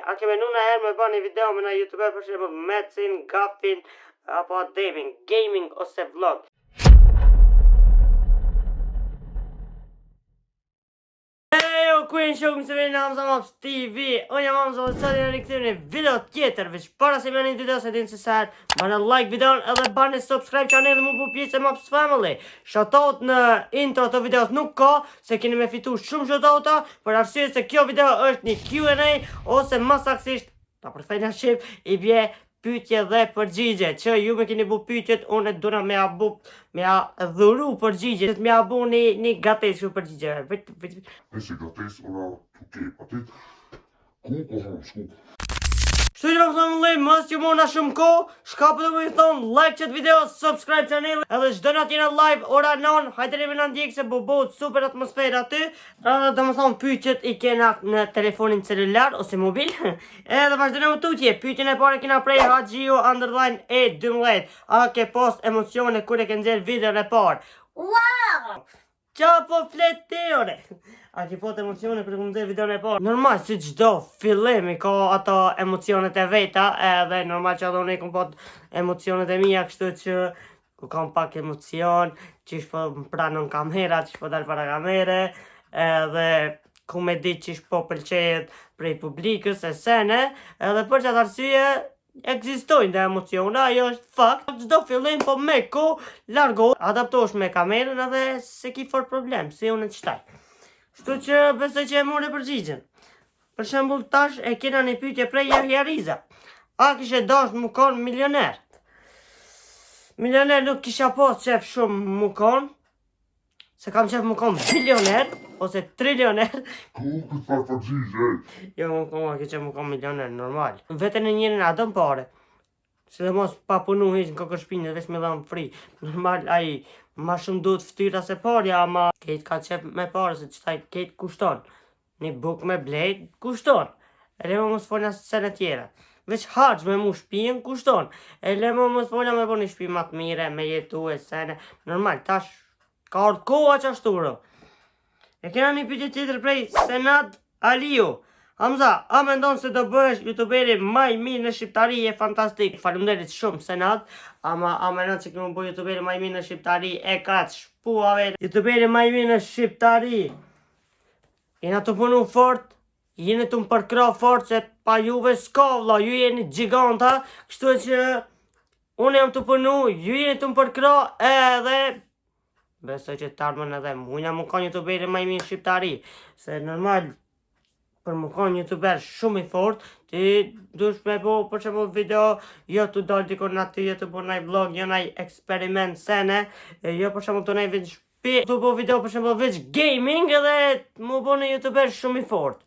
A ke menu najherë me ba një video me naj youtuber për shembull Mecin, Gafin apo Ademin, gaming ose vlog? Ejo, ku jeni shokë mirë se vini në Hamza Maps TV Unë jam Hamza dhe sot jena rikthyer në video tjetër Veç para se me një video se din se sa herë Bane like videon edhe bane subscribe channel dhe mu bu pjesë e Maps Family Shoutout në intro të videos nuk ka Se keni me fitu shumë shoutouta Për arsye se kjo video është një Q&A Ose më saktësisht Ta përkthej në shqip I bje pyetje dhe përgjigje që ju me keni bu pyetjet unë duna me ja bu me ja dhuru përgjigjet me ja bu një një gatesë kështu përgjigjeve veç veç Nëse gatesë ora tu ke aty ku ku hon sku Kështu që më thonë vëllai, mos ju mona shumë kohë, shka po do me thonë like qët video, subscribe channel, edhe çdo natë jena live ora 9, hajde me na ndjek se po bëhet super atmosferë aty. Edhe do më thonë pyetjet i kena në telefonin celular ose mobil. Edhe vazhdojmë më tutje, pyetjen e parë kena prej Haxhiu underline E12. A ke pas emocione kur e ke nxjerr videon e parë? Wow! Qa po flet ti ore? A ke pas emocione kur e ke nxjerr videon e parë? Normal, si çdo fillim i ka ato emocionet e veta, edhe normal që edhe unë i kom pas emocionet e mia, kështu që ku kam pak emocion, qysh po më pranon kamera, qysh po dal para kamere, edhe ku me di qysh po pëlqejet prej publikës e sene, edhe për qatë arsye ekzistojnë dhe emocione, ajo është fakt. Çdo fillim po me ko largo, adaptohesh me kamerën edhe se ki fort problem, si unë të shtaj. Kështu që besoj që e more përgjigjen. Për shembull tash e kena një pyetje prej Jahja Riza. A kishe dasht mu kon milioner? Milioner nuk kisha pas qef shumë mu kon, Se kam qef mu kon bilioner, ose trilioner. Ku ku të farë përgjigje, ej? Jo, mu kon, ke qef mu kon milioner, normal. Veten e njerin a don pare. Sidomos pa punu hiç në kokër shpinë, veç me dhanë free. Normal, ai ma shumë duhet ftyra se parja, ama kejt ka qef me pare, se qëtaj kejt kushton. Një buk me blejt, kushton. E le më mos folna sene tjera. Veç harxh me mu shpijën, kushton. E le më mos folna me bo një shpi ma të mire, me jetu e sene. Normal, tash ka ardhë koha që ashtu, bro. E kena një pyetje tjetër prej Senad Aliu. Hamza, a mendon se do bëhesh youtuberi ma i mirë në shqiptari e fantastik? Faleminderit shumë Senad, ama a mendon se ke me bo youtuberi ma i mirë në shqiptari e ka të shpuave youtuberi ma i mirë në shqiptari. Jena të punu fort, jeni të më përkra fort se pa juve s'ka vlla, ju jeni gjiganta, kështu që unë jam të punu, ju jeni të më përkra edhe besoj që t'ardhmen edhe mujna mu kon youtuberi ma i mirë shqiptari, se normal për mu kon youtuber shumë i fort, ti dush me bo për shembull video, jo të dal dikun aty, jo të bo naj vlog, jo naj eksperiment sene, e jo për shembull të naj veç Pi, tu bo video për shembull veç gaming edhe mu bo një youtuber shumë i fort.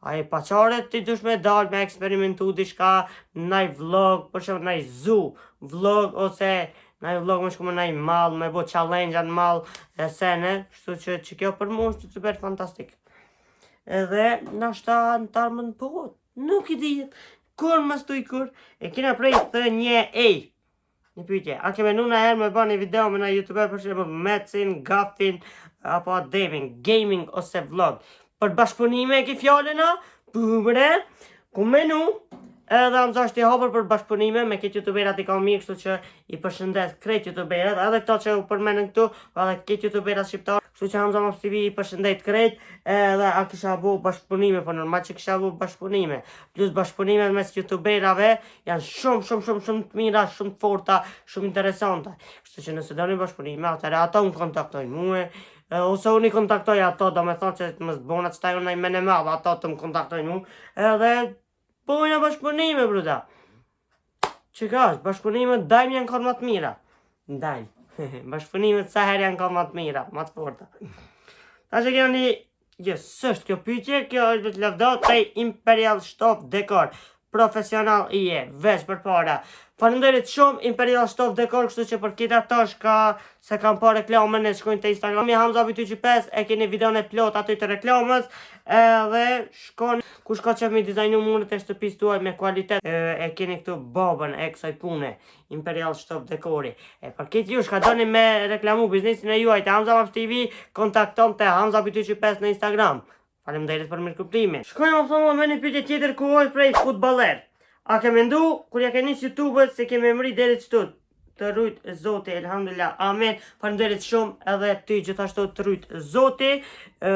Ai paqare ti dush me dal me eksperimentu diçka, naj vlog, për shembull naj zoo vlog ose naj vlog me shku me naj mall, me bo challenge në mall e sene, kështu që që kjo për mu është youtuber fantastik. Edhe nashta në t'ardhmen po, nuk i dihet, kur mos tuj kur, e kena prej thë një ej. Një pyetje, a ke menu najherë me ba një video me naj youtuber për shembull Mecin, Gafin apo Ademin, gaming ose vlog? Për bashkëpunime e ke fjalën a? Po bre, ku menu? Edhe Hamza është i hapur për bashkëpunime me këtë youtuberat i kam mirë, kështu që i përshëndes krejt youtuberat, edhe këto që u përmendën këtu, po edhe këtë youtuberat shqiptar, kështu që Hamza Maps TV i përshëndet krejt, edhe a kisha bo bashkëpunime, po normal që kisha bo bashkëpunime. Plus bashkëpunimet mes youtuberave janë shumë shumë shumë shumë të mira, shumë të forta, shumë interesante. Kështu që nëse doni bashkëpunime, atëherë ato më kontaktojnë mua, ose unë i kontaktoj ato, do me thonë që të mos bona që ta unë i mene madh, ato të më kontaktojnë mua, edhe bojna bashkëpunime, bruda. Që ka është, bashkëpunimet dajm janë kanë më të mira. Dajm. Bashkëpunimet sa herë janë kanë më të mira, më të forta. Tash e kena një Jo, s'është kjo pyetje, kjo është vetë lavdat prej Imperial Stof Dekor. Profesional i je, veç për para. Faleminderit shumë Imperial Stof Dekor, kështu që për këtë ato shka se kam pa reklamën e shkojnë te Instagrami Hamza Bytyqi 5, e keni videon e plot aty të reklamës, edhe shkon kush ka qef me dizajnu muret e shtëpisë tuaj me kualitet, e, e keni këtu babën e kësaj pune. Imperial Stof Dekori. E për këtë ju shka doni me reklamu biznesin e juaj te Hamza Maps TV, kontakton te Hamza Bytyqi 5 në Instagram. Faleminderit për mirëkuptimin. Shkojmë më thonë me një pyetje tjetër ku është prej futboller. A ke mendu kur ja ke nis YouTube-it se ke me mri deri qëtu? Të rujt Zoti, elhamdulillah. Amin. Faleminderit shumë edhe ty gjithashtu të rujt Zoti. Ë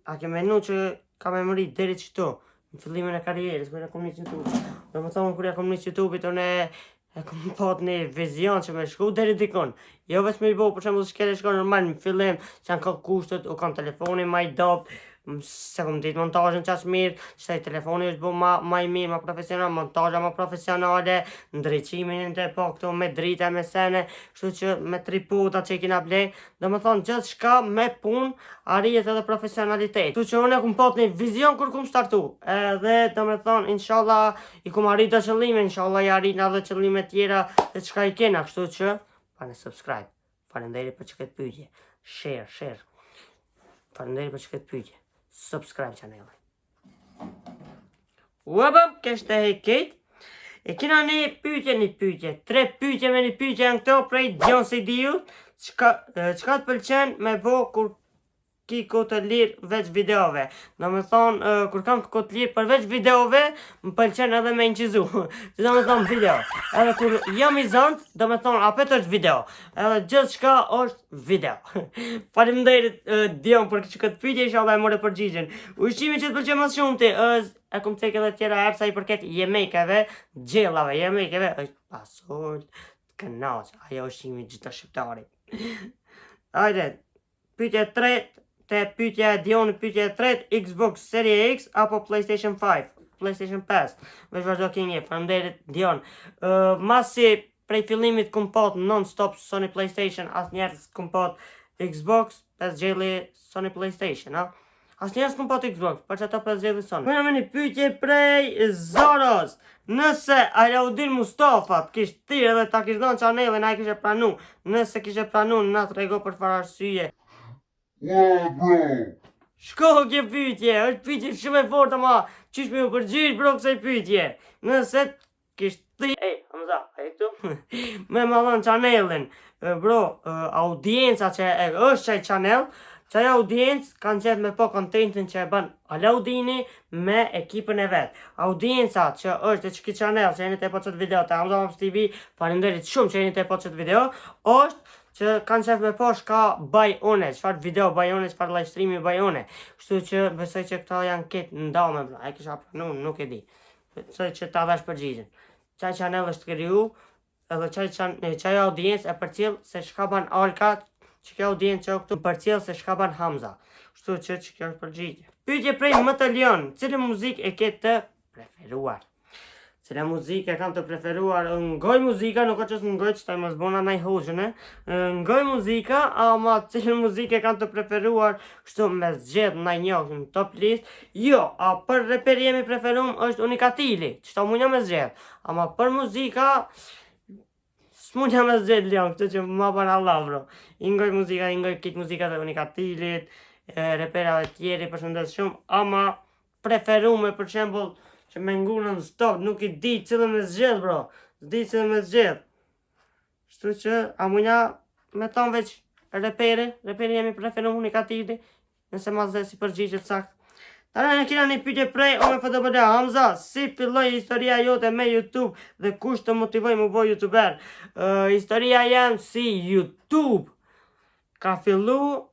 a ke mendu që ka me mri deri qëtu? Në fillimin e karrierës, kur ja kom nis YouTube. Do më thonë kur ja kom nis YouTube-it, unë e kom pat një vizion që me shku deri dikun. Jo veç me i bo, për shembull, shkele shko normal në fillim, që janë ka kushtet, u kam telefoni ma i dobt, se kom ditë montazhën qaq mirë, që telefoni është bo ma, ma i mirë, ma profesional, montazha ma profesionale, ndriçimin të po këto me drita, me sene, kështu që me tripoda që i kina ble, do më thonë gjithë shka me pun arrihet edhe profesionalitet. Kështu që unë e kum pat një vizion kur kum startu, edhe do me thonë, inshallah, i kum arrit do qëllime, inshallah i arrit edhe qëllime tjera të çka i kena, kështu që, bani subscribe. Faleminderit për që këtë pyetje. Share, share. Faleminderit për që këtë pyetje. Subscribe channelin. Uabam, keshte he kejt. E kena një pyetje, një pyetje. Tre pyetje me një pyetje janë këto prej Dion Sejdiu. Çka çka të pëlqen me bo kur ki kohë të lirë veç videove. Do me thonë, uh, kur kam kohë të lirë përveç videove, më pëlqen edhe me inqizu. Që do me thonë video. Edhe kur jam i zënë, do me thonë, apet është video. Edhe gjithë shka është video. Faleminderit uh, Dion për që këtë pyetje, inshallah e more përgjigjen. Ushqimi që të pëlqen më shumë ti është e kum cek edhe tjera herë sa i përket jemekeve, gjellave, jemekeve, është fasol, të kënaq, ajo ushqimi gjithë shqiptarit. Hajde, Pyetja e tretë, te pyetja e Dionit, pyetja e tretë, Xbox Series X apo PlayStation 5, PlayStation 5. Veç vazhdo King e, faleminderit Dion. Uh, masi prej fillimit kum pat non-stop Sony PlayStation, asnjëherë s'kum pat Xbox, pe zgjedhi Sony PlayStation, ha? Asnjëherë s'kum pat Xbox, për që ato pe zgjedhi Sony. Këna me një pyetje prej Zoros. Nëse Alaudin Mustafa të kish thirrë edhe ta kish dhënë channelin, a e kishe pranu. Nëse kishe pranu, na trego për çfarë arsye. Ua, bro! Shko kjo pyetje, është pyetje shumë e fortë ama qysh me u përgjigj bro kësaj pyetje. Nëse kish thirrë, ej, Hamza, a je këtu? me ma dhënë channelin, bro, audienca që e, është qaj channel, qaj audiencë kanë qef me pa contentin që e bën Alaudini me ekipën e vet. Audienca që është e qëky channel që jeni te pa qëtë video të Hamza Moms TV, faleminderit shumë që jeni te pa qëtë video, është që kanë qef me pa shka baj une, çfarë video baj une, çfarë live streami baj une. Kështu që besoj që këto janë këtë ndame, bro. E kisha pranu, nuk e di. Besoj që ta dhash përgjigjen. Qaj channel është kriju, edhe qaj, qan, qaj audiencë e përcjell se çka ban Alka, që kjo audiencë që këtu përcjell se çka ban Hamza. Kështu që që kjo është përgjigje. Pyetje prej më të Leon, cilën muzikë e ke të preferuar? Cila muzikë e kam të preferuar? Ngoj muzika, nuk ka që s'ngoj që taj mos bona naj hoxhën, e. Ngoj muzika, ama cilën muzikë e kam të preferuar kështu me zgjedh naj një në top list? Jo, a për reperi jem i preferum është Unikatili, qëto mundja me zgjedh. Ama për muzika, s'mundja me zgjedh Leon, këtë që ma ban Allah, bro. I ngoj muzika, i ngoj kitë muzikat e Unikatilit, e reperave tjeri, përshëndes shumë, ama preferume për shembull që me ngu non stop, nuk i di cilën me zgjedh, bro. S'di cilën me zgjedh. Kështu që, a mundja me thonë veç reperi, reperi jem i preferum Unikatili, nëse ma zë si përgjigje të saktë. Tani ne kena një pyetje prej OMFDBL Hamza, si filloi historia jote me YouTube dhe kush të motivoi mu bo YouTuber? Uh, historia jem si YouTube ka fillu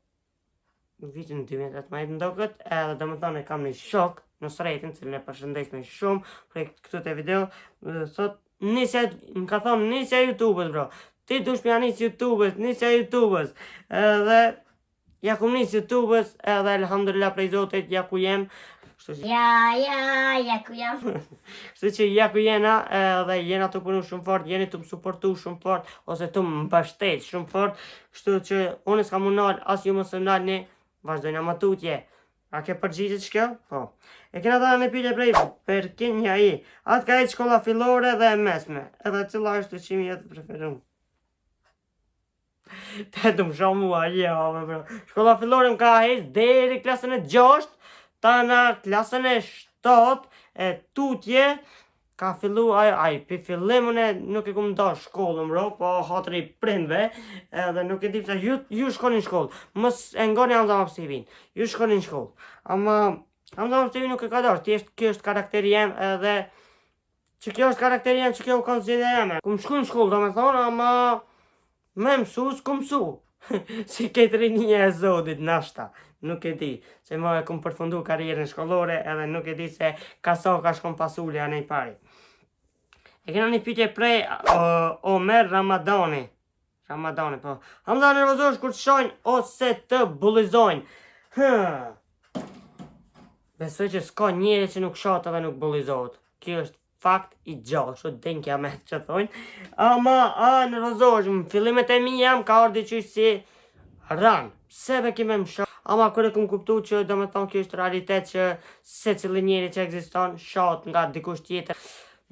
në vitin 2018 më duket, edhe do më thonë e kam një shok në sretin, cilin e përshëndes me shumë, prej këtu të video, dhe thot, nisja, më ka thonë, nisja YouTube-ës, bro, ti dush me ja nis YouTube-ës, nisja YouTube-ës, edhe ja kum nis YouTube-ës, edhe alhamdulillah prej Zotit, ja ku jem, kështu që Ja, ja, ja ku jam. Kështu që ja ku jena edhe jena të punu shumë fort, jeni të më suportu shumë fort, ose të më mbështet shumë fort, kështu që unë s'kam u nal, as ju mos u nalni, vazhdojna më tutje. A ke përgjigje që kjo? Po. E kena dhënë një pyetje prej Berkin Jai. Atë ka heq shkolla fillore dhe e mesme. Edhe cila është ushqimi jot preferuar? Te të më shumë mua, jo, me bro. Shkolla fillore më ka heq deri klasën e 6, tana klasën e 7, e tutje, Ka fillu ai ai pi fillim unë nuk e kum dash shkollën bro, po hatri i prindve, edhe nuk e di pse ju ju shkoni në shkollë. Mos e ngoni Hamza Maps TV-n. Ju shkoni në shkollë. Ama Hamza Maps TV nuk e ka dash, thjesht kjo është karakteri jem edhe që kjo është karakteri jem, që kjo u kanë zgjedhja jeme. Kum shku në shkollë, do me thonë, ama me mësu, s'kum mësu. si këtë rinia e zotit, nashta. Nuk e di, se më e kum përfundu karrierën shkollore edhe nuk e di se ka sa ka shkon pasuli anej pari. E kena një pyetje prej uh, Omer Ramadani. Ramadani, po. Hamza nervozohesh kur të shajnë ose të bullizojnë. Hë. Besoj që s'ka njeri që nuk shahet edhe nuk bullizohet. Kjo është fakt i gjallë, kështu den kiamet që thonë. Ama, a, nervozohesh, në fillimet e mia jam ka ardhi qysh si ran. Pse be ki me më sha? Ama kur e kum kuptu që do me thonë kjo është realitet që secili njeri që ekziston shahet nga dikush tjetër,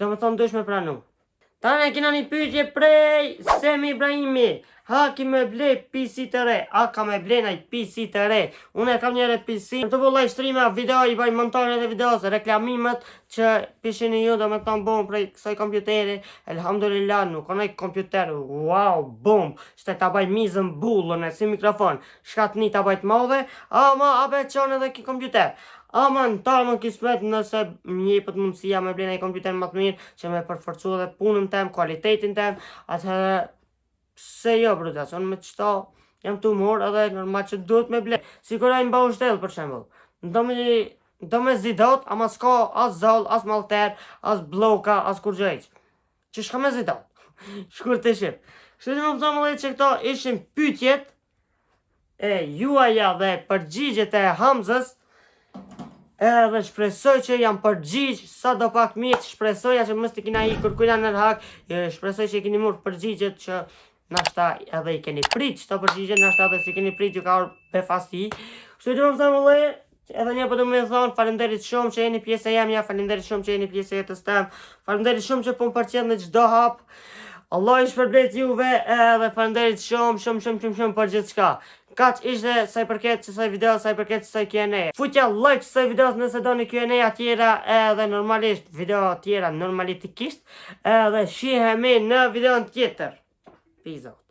do me thonë duhesh me pranu. Tani e kena një pyetje prej Semi Ibrahimi. Ha ki me ble PC të re? A ka me ble naj PC të re? Unë e kam njëre PC. Të bo live streama, video, i baj montazhe dhe videos, reklamimet që pishini ju do me thonë bom prej kësaj kompjuteri. Elhamdulillah, nuk ka naj kompjuter, wow, bom, që ta baj mizën bullën e si mikrofon. Shka të një ta baj të madhe, ama ape qonë edhe ki kompjuter. Ama në të kismet nëse më jepet mundësia me ble një kompjuter më të mirë që me përforcu edhe punën tem, kualitetin tem, atëherë pse jo bruda, se unë me qëto jam të umor edhe normal që duhet me ble. Sikur ai në Baushtell për shembull. Do me do me zidot, ama s'ka as zoll, as malter, as bloka, as kurgjë hiç. Që shka me zidot? Shkurt e shqip. Kështu që më pëtëm që këto ishin pyetjet e juaja dhe përgjigjet e Hamzës edhe shpresoj që jam përgjigj sa do pak mirë, shpresoja që mos të kina i kërkujna në hak, e, shpresoj që i keni marrë përgjigjet që nashta edhe i keni prit qëto përgjigje, nashta edhe si keni prit ju ka ardhur befasi. Kështu që më thëmë vëllai, edhe një po du me thonë, faleminderit shumë që jeni pjesë e jemja, faleminderit shumë që jeni pjesë e jetës tem, faleminderit shumë që po më përcjell në çdo hap. Allah i shpërblet juve edhe faleminderit shumë shumë shumë shumë shumë për gjithçka. Kaq ishte sa i përket kësaj video, sa i përket kësaj Q&A. Futja like kësaj videos nëse doni Q&A tjera edhe normalisht video tjera normalitikisht edhe shihemi në videon tjetër. Peace out.